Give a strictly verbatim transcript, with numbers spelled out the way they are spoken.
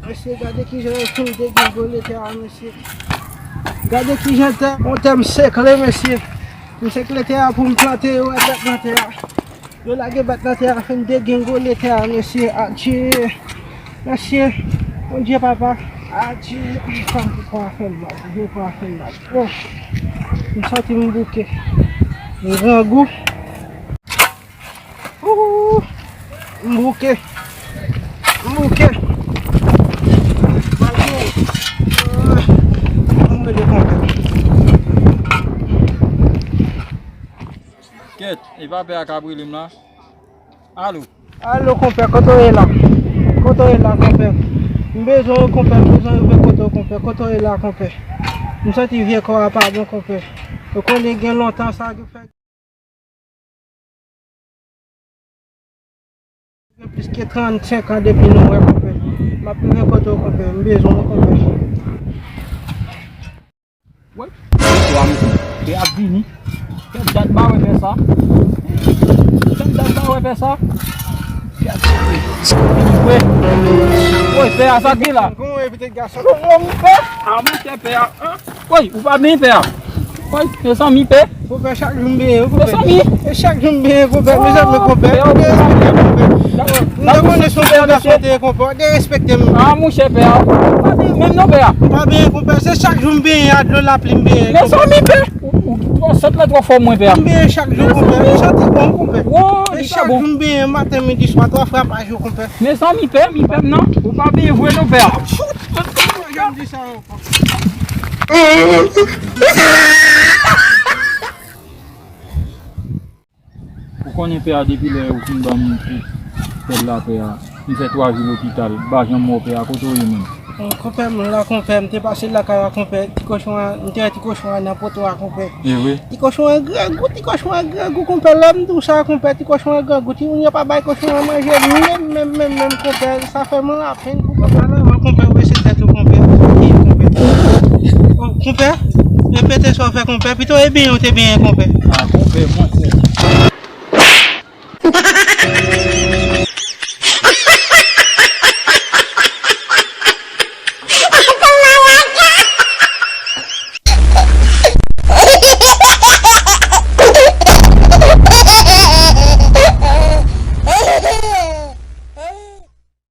Mesye, gade kijan yo fin degringole tè a, mesye. Gade kijan tè, yon tè m sekle, mesye. M sekle tè a pou m plante, yo wè bèt nan tè a. Yo lage bèt nan tè a, fin degringole tè a, mesye. Adje. Mesye. Bondye papa. Adje. Fanm, poko a fè m mal. Poko a fè m mal. Oh. M santi m bouke. M grangou. Ooh, m bouke. M bouke. Kèt, e pa pè a k ap rele m la? Alo? Alo, konpè, kote w ye la? Kote w ye la, konpè? M bezwen w, konpè, m bezwen rive kote w, konpè. Kote w ye la, konpè? M santi vye kò a pa bon, konpè. Ou konnen gen lontan sa ki fè. Gen plis ke trannsenk an depi nou wè, konpè. M ap rive kote w, konpè. M bezwen w, konpè. Wè, pè a, mesye. Pè a vini. Fè dat m pa wè pè sa. Fè dat m pa wè pè sa. Pè a vini. Wè. Wè, pè a, sa k gen la? Gon evite gason. Gon pè. A, monchè, pè a. Woy, ou pa benyen pè a? Woy, mezanmi, pè. Konpè, chak jou m benyen, konpè. Mezanmi. E chak jou m benyen, konpè. Mezanmi, konpè. Ou derespekte m, konpè. M te konnen se yon bon gason te ye, konpè. Ou derespekte m. A, monchè, pè a. Ou pa benyen menm non, pè a. M pa benyen, konpè. Se chak jou m benyen, a dlo lapli m benyen, konpè. Mezanmi, pè. Ou, ou, ou twò sòt la twò fò mwen, pè a. M benyen chak jou, konpè. M santi bon, konpè. Woy, li pa bon. E chak jou m benyen, maten, midi, swa, twa fwa pa jou, konpè. Mezanmi, pè, mi pè m non. Ou pa benyen vre non, pè a. Fout! Janm di sa ankò. Ou konnen pè a, depi lè ou fin ban m pèl la, pè a, m fè twa jou lopital, m pa janm wè w pè a, kote w ye menm? Bon, konpè, m la, konpè, m te pase lakay la, konpè, ti kochon an, m te wè ti kochon an nan poto a, konpè. E vre? Ti kochon an grangou, ti kochon an grangou, konpè, lè m di w sa, konpè, ti kochon an grangou, timoun yo pa bay kochon an manje, menm, menm, menm, menm, konpè, sa fè m lapenn pou konpè la, konpè, ou se tèt ou, konpè, konpè. Oh, konpè, repete sa w fè, konpè, pito e benyen ou te benyen, konpè. A, konpè, mwen, se.